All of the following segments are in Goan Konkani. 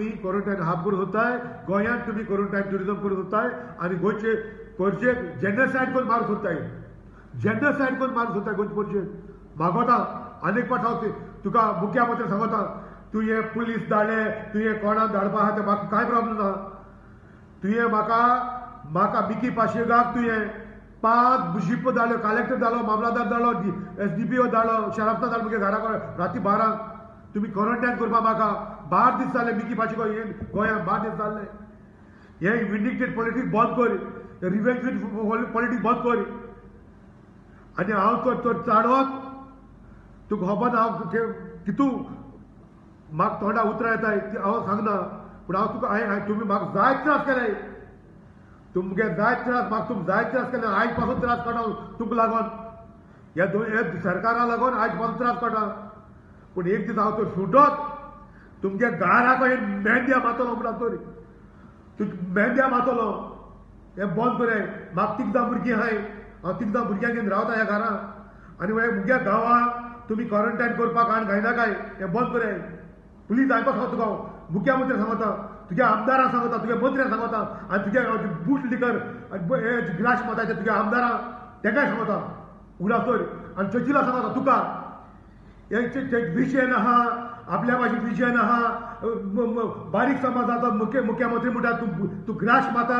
तुमी क्वॉरंटायन हाफ करूंक सोदताय, गोंयांत तुमी क्वॉरंटायन ट्युरिजम करूंक सोदताय आनी गोंयचे पोरचेक जेनोसायड करून मारूंक सोदताय, जेनोसायड करून मारूंक सोदताय गोंयचे पोरचेक. मागोता आनीक पाट हांव तुका मुख्यमंत्री सांगता, तुवें पुलीस धाडले, तुवें कोणाक धाडपा आहा तें म्हाका कांय प्रॉब्लम ना. तुवें म्हाका म्हाका मिकी पाशेगाक तुवें 5 जीप धाडल्यो, कलेक्टर धाडलो, मामलादार धाडलो, SDPO धाडलो, शराफता धाडलो मुगे घरा कडेन राती 12 तुमी क्वॉरंटायन करपा म्हाका 12 दीस जाले. मिकी पाशेगो गोंयांत 12 दीस जाले. हे विंडिकेट पॉलिटिक्स बंद कर, रिवेंज पॉलिटिक्स बंद कर. आनी हांव तर चाडवत तुका खबर ना हांव कितू म्हाका तोंडा उतरां येताय ती हांव सांगना, पूण हांव तुका हांवें तुमी म्हाका जायत त्रास केले, तुमगे जायत त्रास म्हाका तुमी जायत त्रास केले. आयज पासून त्रास काडटा तुमकां लागून, ह्या दोन ह्या सरकारा लागून आयज पासून त्रास काडटा. पूण एक दीस हांव तर सुटत तुमगे घरा कडेन मेहंद्या मारतलो म्हणटा तर तूं मेहंद्या मारतलो. हें बंद कर. म्हाका 3 भुरगीं आहाय, हांव 3 भुरग्यांक घेवन रावता ह्या घरां आनी मुगे गांवांत तुमी क्वॉरंटायन करपाक आनी घायनाकाय. हें बंद कर प्लीज. आयकूंक सांगता तुका हांव, मुख्यमंत्री सांगता, तुज्या आमदारांक सांगता, तुज्या मंत्र्यांक सांगता आनी तुज्या बूट लिकर हे ग्लास मारता ते तुज्या आमदारांक तेकाय सांगता उगडास दवर. आनी चर्चिला सांगता तुका हे विजन आहा, आपल्या भाशेन विजन आहा, बारीक समाजाचो मुख्यमंत्री म्हणटा तूं तूं ग्रास मारता.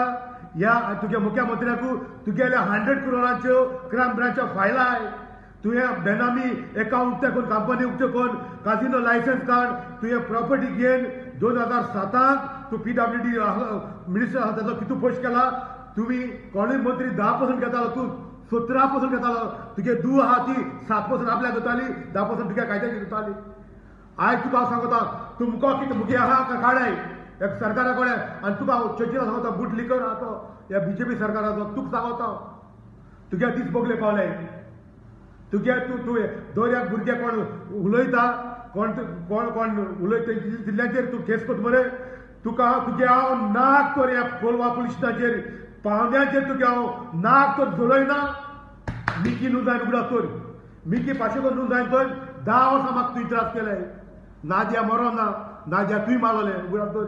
ह्या तुज्या मुख्यमंत्र्याकू तुगेल्या 100 करोडांच्यो क्रायम ब्रांच्या फायलां आहाय. तुवें बेनामी एकाउंट उक्तें करून, कंपनी उक्तें करून, काजिनो लायसन्स काड, तुवें प्रॉपर्टी घेवन 2007 तूं PWD minister आसा ताचो कितू पोस्ट केला. तुमी कोणूय मंत्री 10% घेतालो, तूं 17% घेतालो. तुगे दू आहा ती 7% आपल्याक घेताली, 10% तुगे कायद्याची घेताली. आयज तुका हांव सांगता तुमकां कितें मुगे आहा काडाय एक सरकारा कडेन. आनी तुका हांव चर्चिला सांगता बूट लिकर आहा तो ह्या BJP सरकाराचो, तुका सांगता तुगे दीस बगले पावले. तुगे तूं तुवें दर्याक भुरगे कोण उलयता, कोण कोण कोण उलयता तितल्याचेर तूं केस करता मरे. तुका तुगे हांव नाक तर ह्या कोलवा पुलीस स्टेशनाचेर पावंड्याचेर तुगे हांव नाक तर जळयना. मिकी न्हू जायन उगडास तर, मिकी पाशेको न्हू जायन तर 10 वर्सां म्हाका तुवें त्रास केले. नाद्या मरोना, नाद्या तुवें मारलें उगडास तर.